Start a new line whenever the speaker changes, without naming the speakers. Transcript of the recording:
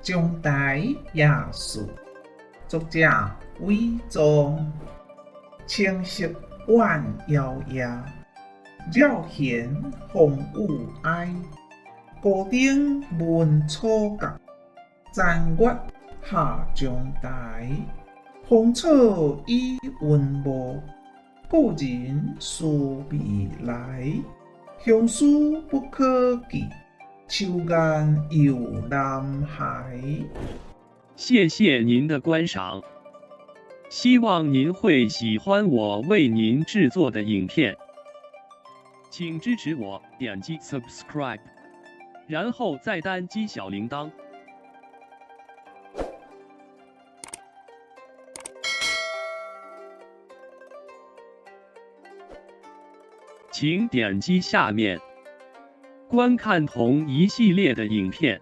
將台夜樹，作者韦宗。青色怨枵夜，繞弦風雨哀。孤燈聞楚角，殘月下將台。芳草已雲霧，故人思未來。鄉思不可寄，秋雁遊南海。
謝謝您的觀賞，希望您會喜歡我為您製作的影片，請支持我點擊 subscribe，然後再單擊小鈴鐺。請點擊下面觀看同一系列的影片。